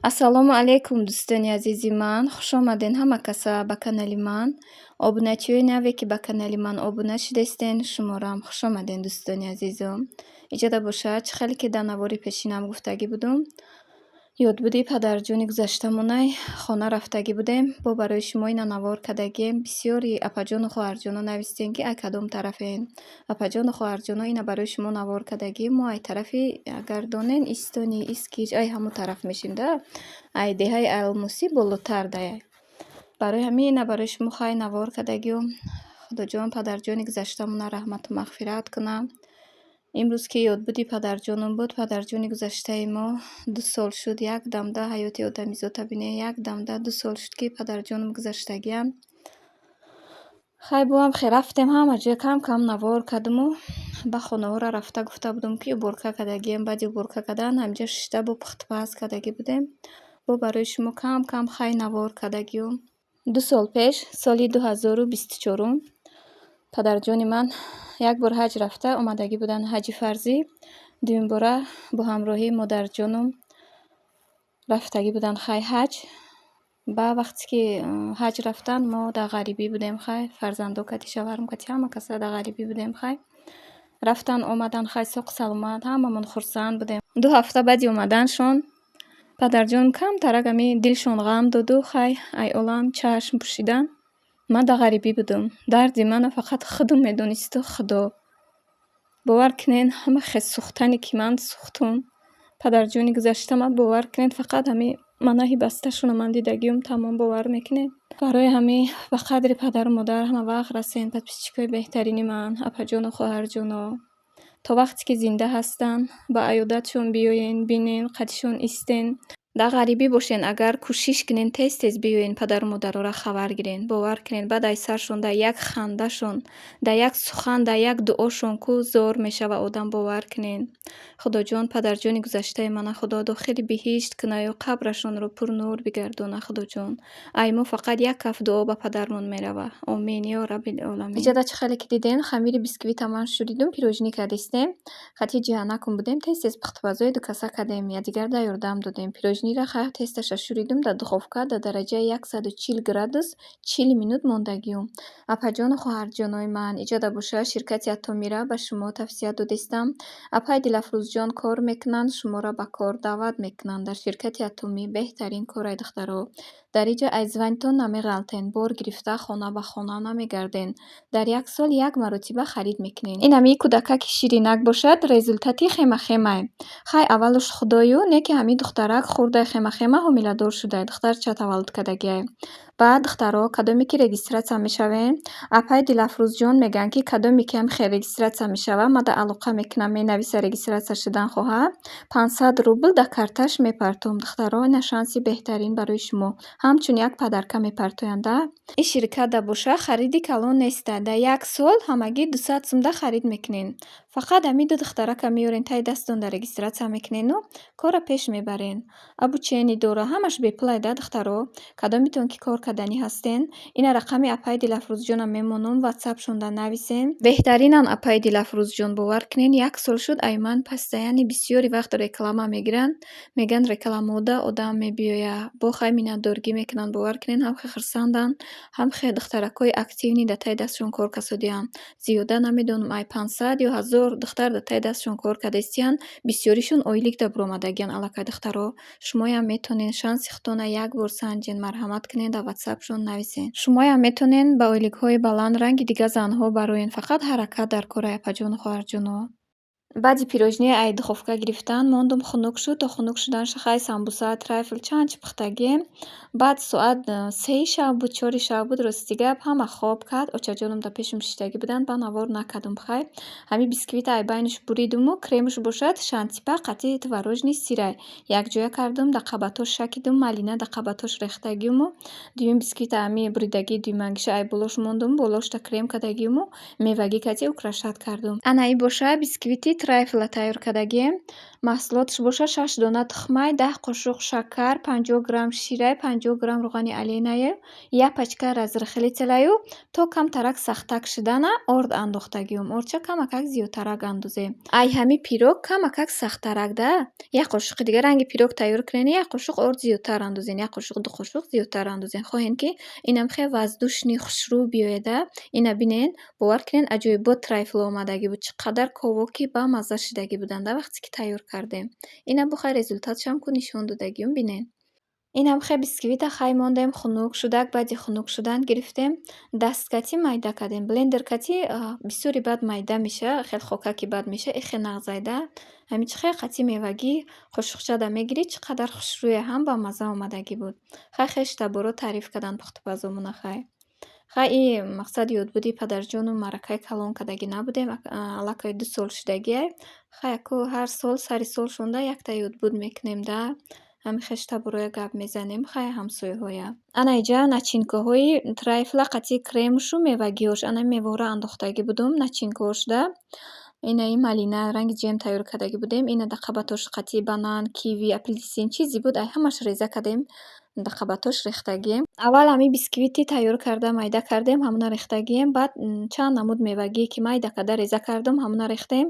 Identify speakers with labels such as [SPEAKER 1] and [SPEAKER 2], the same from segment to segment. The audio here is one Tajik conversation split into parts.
[SPEAKER 1] Ассалому алайкум, дӯстони азизи ман, хушомаден ҳама каса ба канали ман. Обуначиёи наве, ки ба канали ман обуна шудастен, шуморо хушомаден, дӯстони азизом. Иҷода бошад, чӣ хеле ки дар навори пешинам гуфтагӣ будум, ёдбуди падарҷони гузаштамонай, хона рафтагӣ будем. Бо барои шумо ина навор кардагием. Бисёри апаҷону хоҳарҷоно навистен, ки ай кадом тарафен. Апаҷону хоҳарҷоно, ина барои шумо навор кардагием. Мо ай тарафи, агар донен, Истони Искич, ай ҳамон тараф мешем да. Ай деҳаи Алмусӣ болотар дая. Барои ҳамин ина барои шумо хай навор кардагиюм. Худоҷон падарҷони гузаштамона раҳмату мағфират кунад. Имрӯз ки ёдбуди падарҷонум буд, падарҷони гузаштаи мо, 2 сол шуд, як дамда ҳаёти одамизода бинед, як дамда 2 сол шуд, ки падарҷонум гузаштагианд. Хай, боам хе рафтем, ҳама ҷоя кам кам навор кардуму ба хонаҳоро рафта гуфта будум, ки уборка кардагием. Баъди уборка кардан ҳаминҷа шишта бо пухтупаз кардагӣ будем. Бо барои шумо кам кам хай навор кардагиюм. 2 сол пеш, соли 2024-ум, падарҷони ман як бор ҳаҷ рафта омадагӣ буданд, ҳаҷи фарзӣ. Дуюмбора бо ҳамроҳии модарҷонум рафтагӣ буданд хай ҳаҷ. Ба вақте ки ҳаҷ рафтанд, мо дар ғарибӣ будем хай, фарзандо кати, шавҳарам кати, ҳама каса дар ғарибӣ будем хай. Рафтанд, омаданд хай соқу саломат, ҳамамон хурсанд будем. 2 ҳафта баъди омаданшон падарҷонам камтарак ами дилшон ғам доду, хай ай олам чашм пӯшиданд. Ман дар ғарибӣ будум. Дарди мана фақат худам медонисту Худо. Бовар кунед, ҳама хел сӯхтане, ки ман сӯхтум, падарҷони гузаштама, бовар кунед, фақат ҳами манаҳи басташонро ман дидагиюм, тамом, бовар мекунед? Барои ҳамин ба қадри падару модар ҳама вақт расен, подписчикои беҳтарини ман, апаҷону хоҳарҷоно. То вақте ки зинда ҳастанд, ба аёдатшон биёен, бинен, қатишон истен. Дар ғарибӣ бошен агар, кӯшиш кунен, тез тез биёен, падару модароро хабар гирен. Бовар кунед, баъд аз саршон дар як хандашон, дар як сухан, дар як дуошон ку зор мешава одам, бовар кунед. Худоҷон, падарҷони гузаштаи мана Худо дохили биҳишт кунаю қабрашонро пурнур бигардона, Худоҷон. Ай мо фақат як каф дуо ба падармон мерава. Омин ё раббил-оламин. Иҷода, чӣ хеле ки диден, хамири бисквита ман шӯридум, пирожни кардистем. Хати ҷиҳанакум будем, тез тез пухтупазои дукаса кардем, якдигарда ёрдам додем. Пирожнира хай тесташа шӯридум, дар духовка дар дараҷаи 140 градус 40 минут мондагиюм. Апаҷону хоҳарҷонои ман, иҷода бошад, ширкати Атомира ба шумо тавсия додистам. Апай Дилафрӯзҷон кор мекунанд, шуморо ба кор даъват мекунанд. Дар ширкати Атомӣ беҳтарин корай, духтаро. Дар иҷа аз званитон намеғалтен, бор гирифта хона ба хона намегарден. Дар як сол як маротиба харид мекунед. Ин ҳамин кӯдакаки ширинак бошад, результати хема-хемай. Хай, аввалуш худою, не ки ҳамин духтарак хурдай хема-хема ҳомиладор шудай, духтарча таваллуд кардагиай. Баъд, духтаро, кадоме ки регистрация мешавем, апай Дилафрӯзҷон мегӯянд, ки кадоме ки ҳам хел регистрация мешава, ман дар алоқа мекунам, менависа, регистрация шудан хоҳад, 500 рубл дар карташ мепартом. Духтаро, ина шанси беҳтарин барои шумо. Ҳамчун як подарка мепартоянд а. Ин ширкатда боша, хариди калон неста. Дар як сол ҳамагӣ 200 сумда харид мекунед. Фақат ҳамин ду духтарака меорен, таи дасттонда регистрация мекунену корро пеш мебарен. Обучение дора, ҳамаш бепулай да, духтаро. Кадомитон ки кор карданӣ ҳастен, ина рақами апаи Дилафрӯзҷонам мемонам, ватсапшонда нависен. Беҳтаринан апаи Дилафрӯзҷон, бовар кунед, як сол шуд, ай ман постоянно бисёри вақт реклама мегиранд. Мегӯянд, рекламода одам мебиёяд. Бо хай миннатдоргӣ мекунанд, бовар кунед, ҳам хел хурсанданд, ҳам хел духтаракҳои активный дар таи дастшон кор касодианд. Зиёда намедонам, ай 500 ё 1000 духтар дар таи дастшон кор кардаистиянд. Бисёришон ойликда буромадагиянд аллакай, духтаро. Шумоям метавонед шанси худтонро як бор санҷен, марҳамат кунед, дар ватсапшон нависен. Шумоям метавонед ба ойликҳои баланд ранги дигар занҳо бароен, фақат ҳаракат дар кори, апаҷону хоҳарҷоно. Баъди пирожни ай духовка гирифтан мондум, хунук шуд. То хунук шуданаш хай самбуса, трайфл чанд чи пухтагием. Баъд соат 3-и шаб буд, 4-и шаб буд, рости гап, ҳама хоб кард. Очаҷонам дар пешам шиштагӣ буданд, ба навор накардум хай. Ҳамин бисквита ай байнаш буридуму кремаш бошад, шантипа қатъи творожный сырай. Якҷоя кардум, дар қабатҳош шакидум, малина дар қабатҳош рехтагиюму дуюм бисквита ҳамин буридагии дуюмангиша ай болош мондум, болошта крем кардагиюму мевагӣ кати украшать кардум. Ана ин боша, бисквити трайфла тайёр кардагием. Маҳсулоташ бошад: шаш дона тухмай, 10 қошуқ шакар, 50 грамм ширай, 50 грамм равғани оленяю, як пачка разрыхлителаю. То камтарак сахтак шудана орд андохтагиюм. Ордча камакак зиёдтарак андозем. Ай ҳами пирог камакак сахттарак да. Як қошуқи дига ранги пирог тайёр кунед, як қошуқ орд зиёдтар андозен, як қошуқ, ду қошуқ зиёдтар андозен. Хоҳем, ки инам хеле воздушный, хушрӯ биёяда. Ина бинен, бовар кунед, аҷоибот трайфл омадагӣ буд. Чӣ қадар ковоки бамазза шидагӣ буданд да, вақте ки тайёр кардем. Ина бу хай результатшам ку нишон додагиюм, бинен. Инам хе бисквита хай мондем, хунук шудак. Баъди хунук шудан гирифтем, дасткатӣ майда кардем. Блендер катӣ бисёри баъд майда меша, хеле хокаки бад меша, ихе нағзайда. Ҳамин чӣ хел қатӣ мевагӣ қошуқчада мегирӣ, чӣ қадар хушрӯя, ҳам бамазза омадагӣ буд. Хай, хештаборо таъриф карданд пухтупазомона хай. Хай, и мақсад ёдбуди падарҷону маъракаи калон кардагӣ набудем, аллакай 2 сол шудагиай. Хай, аку ҳар сол сари сол шонда якта ёдбуд мекунем да. Ҳамин хештабороя гап мезанем, хай, ҳамсояҳоя. Ана иҷа начинкаҳои трайфла қатӣ кремушу мевагиҳош. Ана меваҳоро андохтагӣ будум начинкаҳошда. Ина и малина ранги ҷем тайёр кардагӣ будем. Ина дар қабатҳош қатӣ банан, киви, апелсин чизе буд, ай ҳамаш реза кардем, дар қабатҳош рехтагием. Аввал ҳамин бисквити тайёр карда, майда кардем, ҳамуна рехтагием. Баъд чанд намуд мевагие, ки майда карда реза кардум, ҳамуна рехтем.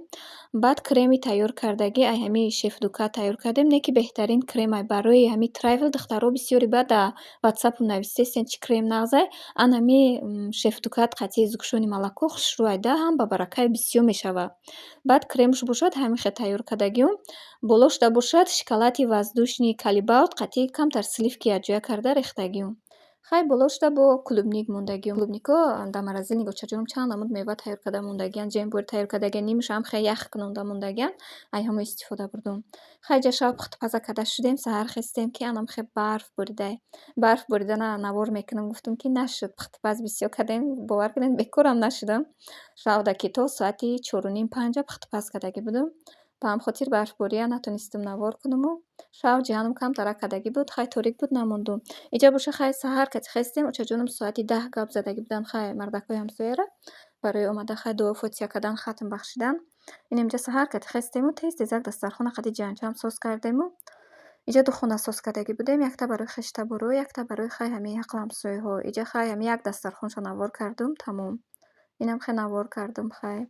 [SPEAKER 1] Баъд креми тайёр кардагӣ ай ҳамин Шефдукат тайёр кардем. Не ки беҳтарин кремай барои ҳамин трайфл. Духтаро бисёре баъд дар ватсапам нависестен, чӣ крем нағзай. Ан ҳами Шефдукат қатъи сгущённое молоко хушрӯай да, ҳам ба баракаи бисёр мешавад. Баъд кремш бошад, ҳамин хел тайёр кардагиюм. Болошда бошад, шоколади воздушный Калибаут қатъи камтар сливки якҷоя карда рехтагиюм. Хай, болошда бо клубника мондагиюм. Клубникаҳо дар морозильник очаҷонам чанд намуд мева тайёр карда мондагиянд, ҷембор тайёр кардагиянд, нимашам хеле ях кунонда мондагиянд, ай ҳамо истифода бурдум. Хай, ҷа шаб пухтупаза карда шудем, саҳар хестем, ки анам хел барф боридай. Барф боридана навор мекунам гуфтум, ки нашуд, пухтупаз бисёр кардем, бовар кунед, бекорам нашудам. Шавда ки то соати 4:30, 5-а пухтупаз кардагӣ будум. Ба ҳамин хотир барфбория натонистам навор кунуму. Шав ҷиҳанам камтарак кардагӣ буд, хай, торик буд, намондум. Иҷа боша, хай, саҳар кати хестем, очаҷонам соати 10 гап задагӣ буданд, хай, мардакҳои ҳамсояра барои омада, хай, дуо фотиҳа кардан, хатм бахшидан. Инам инҷа саҳар кати хестему тез тезак дастархона қади ҷанҷам соз кардему. Иҷа ду хона соз кардагӣ будем, якта барои хештаборо, якта барои, хай, ҳамин ҳаққи ҳамсояҳо. Иҷа, хай, ҳамин як дастархонша навор кардум, тамом. Инам хел навор кардум, хай.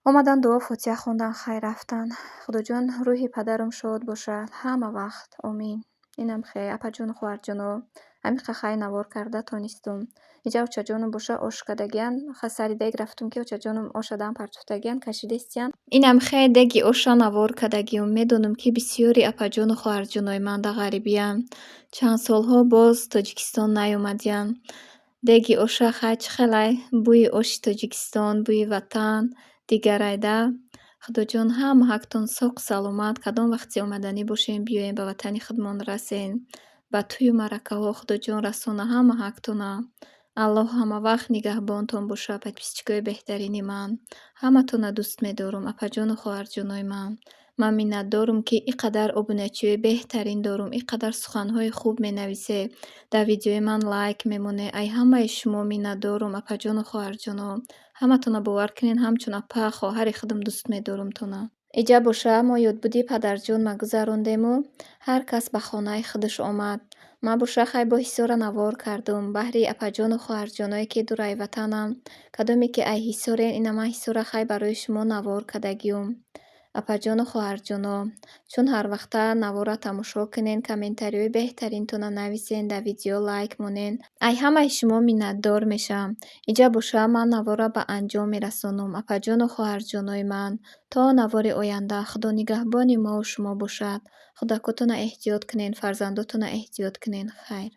[SPEAKER 1] Омадан, дуо фотиҳа хондан, хай, рафтанд. Худоҷон, рӯҳи падарам шод бошад ҳама вақт, омин. Инам хе, апаҷону хоҳарҷоно, ҳамин қа, хай, навор карда тонистум. Иҷа очаҷонам боша ош кардагиянд. Ха, сари дег рафтум, ки очаҷонам оша дам партофтагиянд, кашидестиянд. Инам хе деги оша навор кардагиюм. Медонам, ки бисёри апаҷону хоҳарҷонои ман дар ғарибиянд. Чанд солҳо боз Тоҷикистон наёмадиянд. Деги оша, хай, чӣ хелай бӯи оши Тоҷикистон, бӯи ватан дигарай да. Худоҷон, ҳама ҳақтон соқу саломат, кадом вақте омаданӣ бошем, биёем, ба ватани худмон расем. Ба тӯю маъракаҳо Худоҷон расона ҳама ҳақтона. Аллоҳ ҳамавақт нигаҳбонтон бошад, подписчикои беҳтарини ман. Ҳаматонро дӯст медорам, апаҷону хоҳарҷонои ман. Ман миннатдорум, ки ин қадар обуначиҳои беҳтарин дорум, ин қадар суханҳои хуб менависед, дар видеои ман лайк мемонед. Ай ҳамаи шумо миннатдорум, апаҷону хоҳарҷоно. Ҳаматонро, бовар кунед, ҳамчун апа, хоҳари худам дӯст медорумтона. Иҷа боша, мо ёдбуди падарҷонма гузарондему ҳар кас ба хонаи худаш омад. Ман боша, хай, бо Ҳисора навор кардум баҳри апаҷону хоҳарҷоное, ки дураи ватанам. Кадоме ки ай Ҳисорен, ина ман Ҳисора, хай, барои шумо навор кардагиюм. Апаҷону хоҳарҷоно, чун ҳарвақта наворро тамошо кунен, комментариҳои беҳтаринтонро нависен, дар видео лайк монен. Ай ҳамаи шумо миннатдор мешавам. Иҷа боша, ман наворро ба анҷом мерасонам. Апаҷону хоҳарҷонои ман, то навори оянда Худо нигаҳбони мову шумо бошад. Худакотонро эҳтиёт кунен, фарзандотонро эҳтиёт кунен. Хайр.